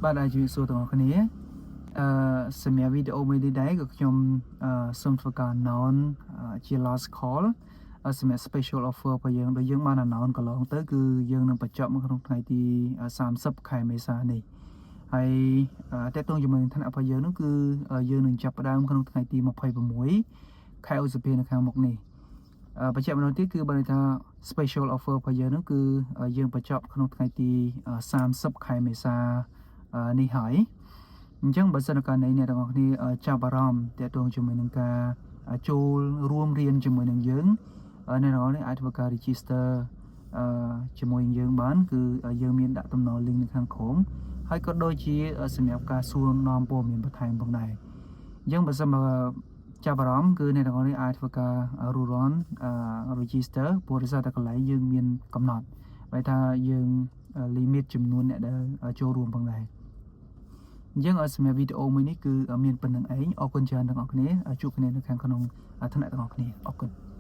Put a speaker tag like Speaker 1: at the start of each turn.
Speaker 1: បាទហើយជំរាបសួរទាំងអស់គ្នាអឺសម្រាប់វីដេអូមួយនេះដែរក៏ខ្ញុំអឺសូមធ្វើការ announce ជា last call សម្រាប់ special offer របស់យើងដោយយើងបាន announce កន្លងទៅគឺយើងនឹងបញ្ចប់នៅក្នុងថ្ងៃទី30ខែមេសានេះហើយតកតងជាមួយនឹងថ្នាក់របស់យើងនោះគឺយើងនឹងចាប់ផ្ដើមក្នុងថ្ងៃទី26ខែឧសភានៅខាងមុខនេះបញ្ជាក់ម្ដងទៀតគឺបើន័យថា special offer របស់យើងនោះគឺយើងបញ្ចប់ក្នុងថ្ងៃទី30ខែមេសានេះហើយអញ្ចឹងបើសិនករណីអ្នកទាំងអស់គ្នាចាប់អារម្មណ៍តកតងជាមួយនឹងការចូលរួមរៀនជាមួយនឹងយើងអ្នកទាំងអស់គ្នាអាចធ្វើការ register ជាមួយនឹងយើងបានគឺយើងមានដាក់តំណ link នៅខាងក្រោមហើយក៏ដូចជាសម្រាប់ការសួរនាំព័ត៌មានបន្ថែមផងដែរអញ្ចឹងបើសិនបើចាប់អារម្មណ៍គឺអ្នកទាំងអស់នេះអាចធ្វើការរួចរាន់ register ព្រោះដោយសារតែកន្លែងយើងមានកំណត់បែរថាយើង limit ចំនួនអ្នកដែលចូលរួមផងដែរអញ្ចឹងសម្រាប់វីដេអូមួយនេះគឺមានប៉ុណ្ណឹងឯងអរគុណច្រើនទាំងអស់គ្នាជួបគ្នានៅខាងក្នុងថ្នាក់ទាំងអស់គ្នាអរគុណ។